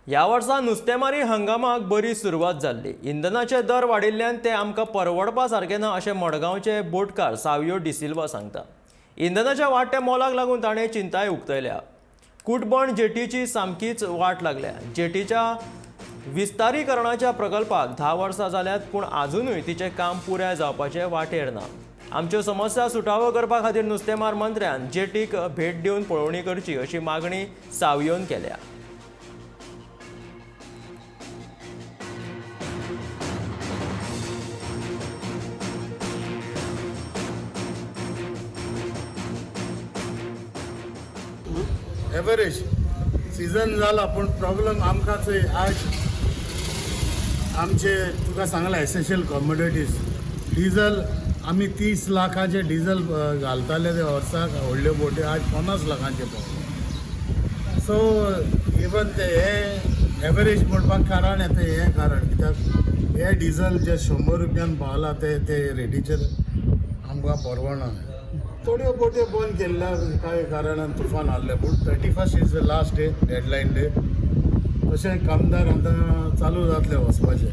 ह्या वर्सा नुस्तेमारी हंगामाक बरी सुरवात जाल्ली. इंधनाचे दर वाडिल्ल्यान ते आमकां परवडपा सारकें ना अशें मडगांवचे बोटकार सावियो डिसिल्वा सांगता. इंधनाच्या वाडट्या मोलाक लागून ताणें चिंताय उक्तायल्या. कुटबण जेटीची सामकीच वाट लागल्या. जेटीच्या विस्तारीकरणाच्या प्रकल्पाक 10 वर्सां जाल्यात, पूण आजुनूय तिचें काम पुराय जावपाचे वाटेर ना. आमच्यो समस्या सुटावो करपा खातीर नुस्तेमार मंत्र्यान जेटीक भेट दिवन पळोवणी करची अशी मागणी सावियोन केल्या. एवरेज सीझन जाला, पूण प्रॉब्लम आमकां चोय आज आमचे तुका सांगला एसेन्शियल कॉमोडिटीज डिझल आमी 30 लाखाचे डिझल घालताले ते वर्साक व्हडल्यो बोटी, आज 50 लाखांचे पावले. सो इवन ते हे एवरेज म्हणपाक कारण येता हें कारण कित्याक हे डिझल जे 100 रुपयान पावला ते ते रेटीचेर आमकां परवडना. थोड्यो बोट्यो बंद केल्ल्या कांय कारणान तुफान आहले, पूण 31st is the last day, deadline day. तशें कामदार आतां चालू जातले वचपाचे.